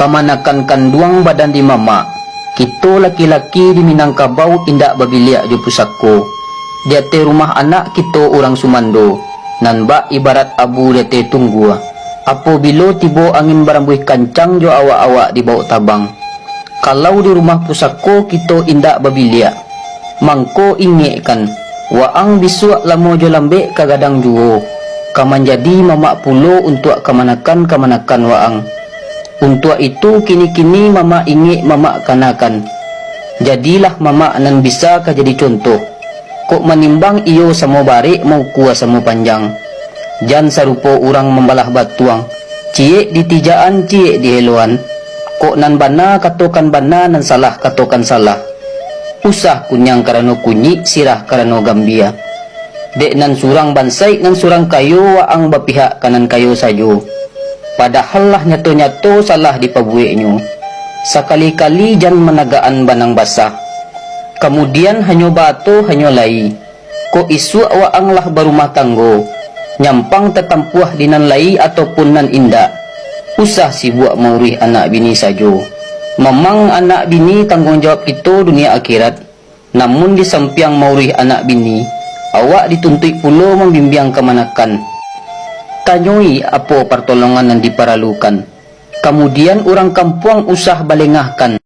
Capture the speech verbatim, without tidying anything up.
Kamanakan kanduang badan di mamak, kito laki-laki di Minangkabau indak babiliak jo pusako. Di ateh rumah anak kito urang sumando, nan bak ibarat abu di ateh tunggua. Apobilo tibo angin barambuih kancang jo awak-awak di bawok tabang. Kalau di rumah pusako kito indak babiliak, mangko ingekkan, waang bisuak lamo jo lambek ka gadang juo, ka manjadi mamak pulo untuak kamanakan-kamanakan waang. Untuak itu kini-kini mamak ingek mamak kanakan. Jadilah mamak nan bisa ka jadi contoh. Kok manimbang iyo samo barek maukua samo panjang. Jan sarupo urang mambalah batuang, ciek di tijaan, ciek di heloan. Kok nan bana katokan bana, nan salah katokan salah. Usah kuniang karano kunyik, sirah karano gambia. Dek nan surang bansaik, nan surang kayo, waang bapihak ka nan kayo sajo. Padahal lah nyato-nyato salah dipabuweknyo. Sakali-kali jan managaan banang basah. Kamudian hanyo baato, hanyo lai. Kok isuak waang lah barumah tanggo, nyampang tatampuah di nan lai ataupun nan indak. Usah sibuak mauruih anak bini sajo. Mamang anak bini tangguang jawab kito dunia akhirat. Namun di sampiang mauruih anak bini, awak dituntuik pulo mambimbiang kamanakan. Tanyoi apo partolongan nan diparalukan. Kamudian urang kampuang usah balengahkan,